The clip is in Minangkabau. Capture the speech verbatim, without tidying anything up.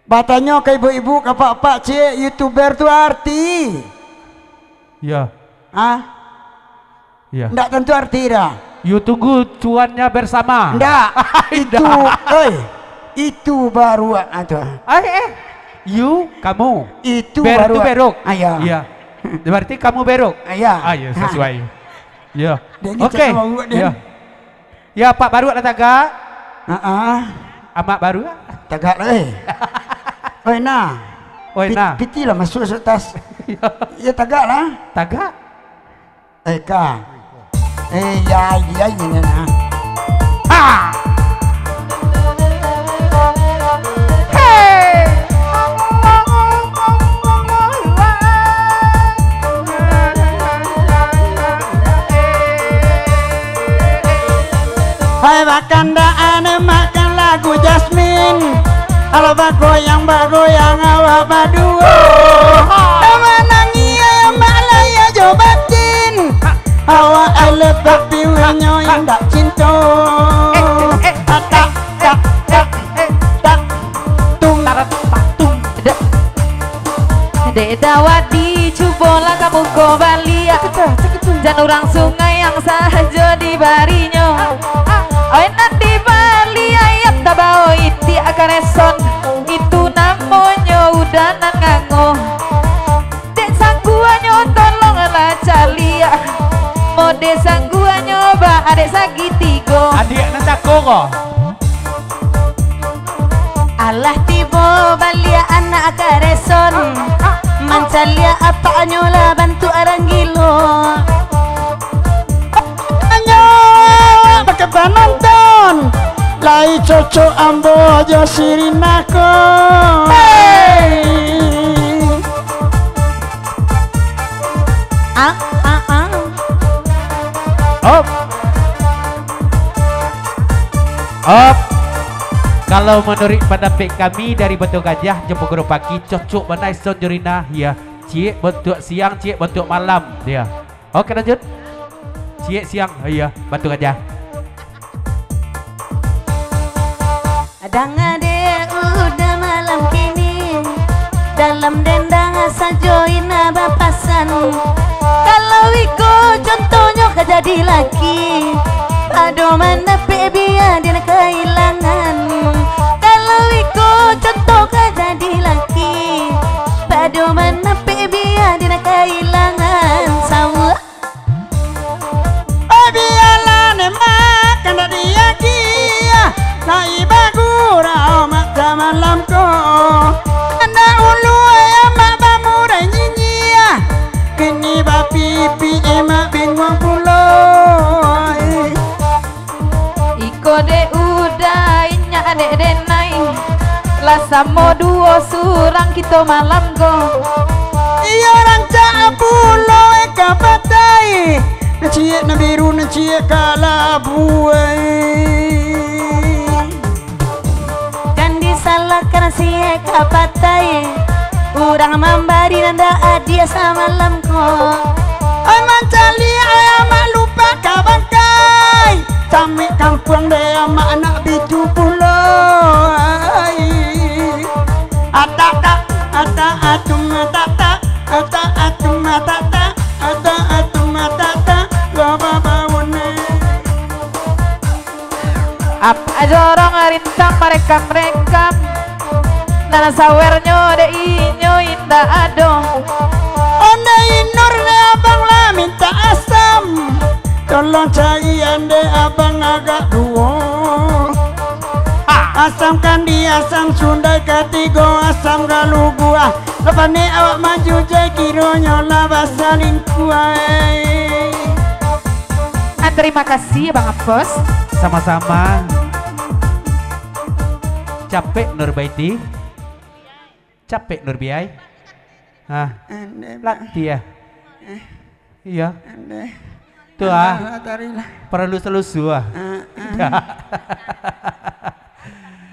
Batanyo ka ibu-ibu, ka apak-apak, ciek, youtuber tu arti? Yo. Hah? Yo. Ndak tantu arti dah. Yo, tunggu cuannya bersama. Ndak. Itu, Ndak. Oi. Itu baruak, ah, tu. Eh, eh. You, kamu. Itu Ber tu baruak. Beruk. Ah, ya. Iya. Berarti kamu beruk. Ah, ya. Ah, ya, sesuai. Ya. Oke. Ya. Ya, Pak Baruak lah tagak. Ha-ah. Amak Baruak. Tagak lah, eh. Oi, nah. Oi, Pit-, nah. Piti lah masuk, masuk tas. Ya. Ya, tagak lah. Tagak. Eh, ka. Eh, ya, ya, ya, ya, nah. Ha! Hei! Hai, bakandaan makan lagu Jasmine. Alah bagoyang-bagoyang awak baduo. Manangih mak layia jo batin. Awak elok tapi wenyo indak cinto. Tak, tak, tak, tak, tung, tak, tung. Dek Dawati, cubolah kamu ko baliak. Jan urang Sungai yang sajo dibarinyo. Oi, nan dibali ayam tabao itiak kareson. Itu namonyo uda nan ngango. Dek sangguanyo tolonglah caliak. Mode sangguanyo ba adek sagitigo. Adiak nan cako ko. Alah tibo baliak anak kareson, mancaliak apaknyo lah bantuak urang gilo. Anyo awak bakeh panonton, lai cocok ambo jo si Rina ko. Hei! Ah, ah, ah. Op. Op. Kalau manuruik pandapek kami dari Batu Gajah, Jepun Guru Pagi, cocok bana ison jo Rina, ya. Ciek bantuak siang, ciek bantuak malam, ya. Oke, lanjut. Ciek siang, oh iya, Batu Gajah. Danga dek uda malam kini, dalam dendang sajo Ina bapasan. Kalau iko contohnyo ka jadi laki, pado mandapek bia den kailangan. Kalau iko contoh ka jadi laki, pado mandapek bia den kailangan. Sawa. Oh, bialah ne makan dak diagiah, lai bagurau mata malam ko. Andak ulu amak bamurai nyinyia, kini bapipi emak binguang pulo. Iko dek uda inyak dek denai, lah samo duo surang kito malam ko. Iyo rancak pulo ka patai, nan ciek nan biru, nan ciek kalabu ai. Jan disalahkan siek ka patai, urang mambari nan dak adia samalam ko. Ai mancaliak ai amak lupa ka bangkai, camik kampuang dek amak anak bitu pulo ai. Atak tak, atak atum atak tak, atak atum atak tak, atak atum atak tak, lo babawon ai. Apak jorong rintang marekam-rekam, nan sawernyo dek inyo indak ado. Ondeh Inur dek abang lah mintak asam, tolong carian dek abang agak duo. Ha. Asam kandi, asam sundai, katigo asam galuguah. Lepas ni awak maju je, kironyo lah basalingkuah ai. Ah, terima kasih, Bang Apos. Sama-sama. Capek, Nur Baiti. Capek, Nur Biai. Hah. Andai, Bang. Latiah. Eh. Iya. Andai. Tu, ah. Andai, Bang, tadi lah. Perlu selusu, ah. Ah, ah.